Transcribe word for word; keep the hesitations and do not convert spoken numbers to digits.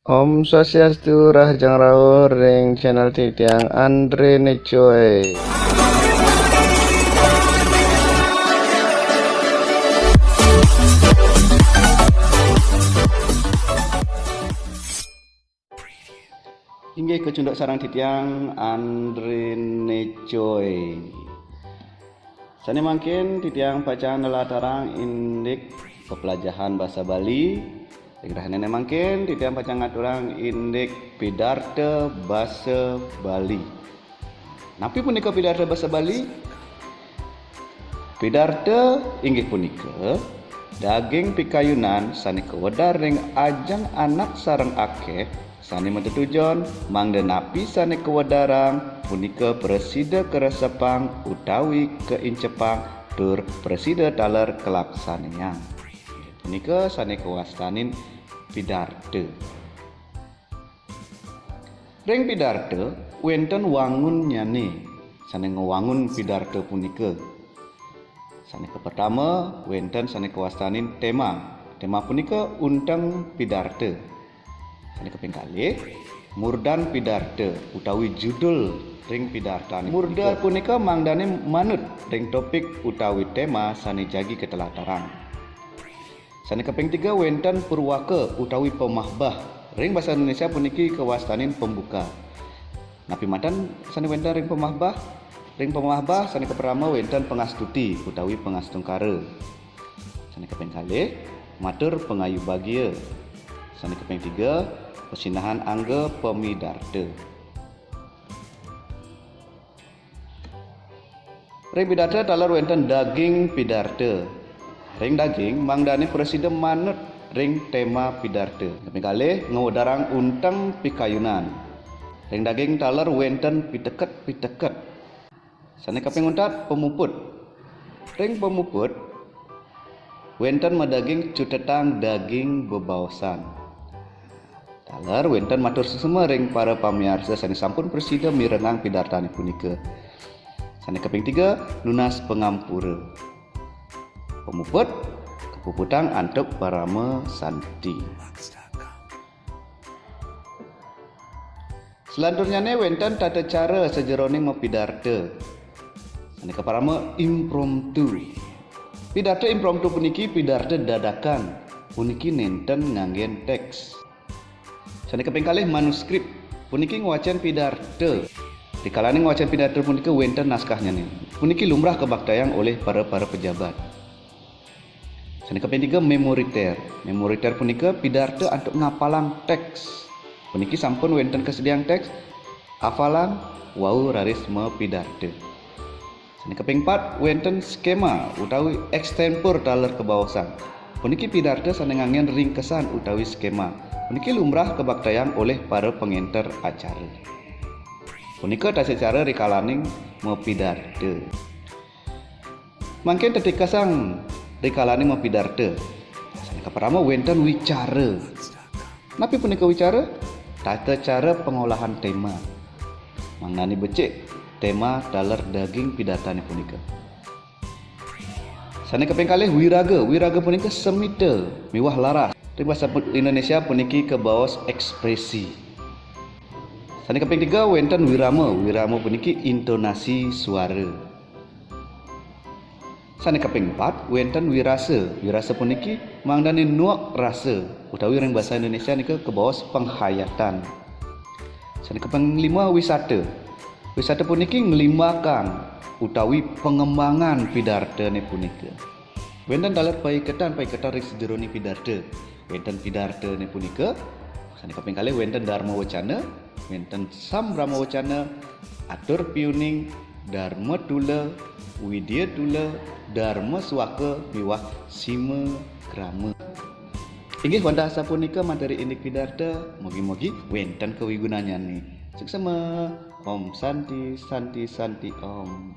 Om Swastiastu, rahajeng rauh ring channel titiang Andre Necoy. Inggih kacunduk sareng titiang Andre Necoy. Sane mangkin titiang pacang nlatarang indik peplajahan basa Bali. Ring rahinane mangkin titiang pacang ngaturang indik pidarta basa Bali. Napi punika pidarta basa Bali? Pidarta inggih punika daging pikayunan sane kawedar ring ajeng anak sareng akeh sane matetujon mangda napi sane kawedarang punika prasida karesepang utawi kaincepang tur prasida taler kalaksanayang. Punika sane kawastanin pidarta. Ring pidarta wenten wangunnyane sane ngwangun pidarta punika. Sane kapertama, wenten sane kawastanin tema. Tema punika unteng pidarta. Sane kaping kalih, murdan pidarta utawi judul ring pidartane. Murda punika mangdane manut ring topik utawi tema sane jagi katelatarang. Sane kaping tiga, wenten purwaka utawi pamahbah. Ring basa Indonesia puniki kawastanin pembuka. Napi manten sane wenten ring pamahbah? Ring pamahbah sane kapertama wenten pangastuti utawi pangastungkara. Sane kaping kalih, matur pangayu bagia. Sane kaping tiga, pasinahan angga pamidarta. Ring pidarta taler wenten daging pidarta. Ring daging mangdane prasida manut ring tema pidarta. Kaping kalih, ngwedarang unteng pikayunan. Ring daging taler wenten piteket-piteket. Sane kaping untat, pamuput. Ring pamuput wenten madaging cutetang daging bebaosan. Taler wenten matur suksma ring para pamiarsa sane sampun prasida mirengang pidartane punika. Sane kaping tiga, nunas pangampura. Pamuput, kapuputang antuk parama santi. Salanturnyane wenten tata cara sajeroning mapidarta. Sane kaparama impromptu. Pidarta impromptu puniki pidarta dadakan. Puniki nenten nganggen teks. Sane kaping kalih, manuskrip. Puniki ngwacen pidarta. Rikalane ngwacen pidarta punika wenten naskahnyane. Puniki lumrah kabaktayang olih para-para pejabat. Sane kaping tiga, memoriter. Memoriter punika pidarta antuk ngapalang teks. Puniki sampun wenten kasediaang teks, hafalan, wau raris mapidarta. Sane kaping pat, wenten skema utawi ekstemporaler kabaosan. Puniki pidarta sane nganggen ringkesan utawi skema. Puniki lumrah kabaktayang olih para pangenter acara. Punika tata cara rikalaning mapidarta. Mangkin tetikasang rikalaning mapidarta. Sane kapertama wenten wicara. Napi punika wicara? Tata cara pangolahan tema. Mangdane becik tema taler daging pidartane punika. Sane kaping kalih wiraga. Wiraga punika semita miwah laras. Ring basa pu-, Indonesia puniki kabaos ekspresi. Sane kaping tiga wenten wirama. Wirama puniki intonasi suara. Sane kaping empat wenten wirasa. Wirasa puniki mangdane nuek rasa utawi ring basa Indonesia nika kabaos penghayatan. Sane kaping lima wisata. Wisata puniki nglimbakang utawi pangembangan pidartane punika. Wenten taler paiketan-paiketan ring sajeroning pidarta. Wenten pidartane punika, sane kaping kalih wenten dharma wacana, wenten sambrama wacana, atur piuning, dharma tula, widya tula, dharma suaka miwah sima krama. Inggih wantah sapunika materi indik pidarta, mugi-mugi wenten kawigunanyane. Suksema. Om Santi, Santi, Santi Om.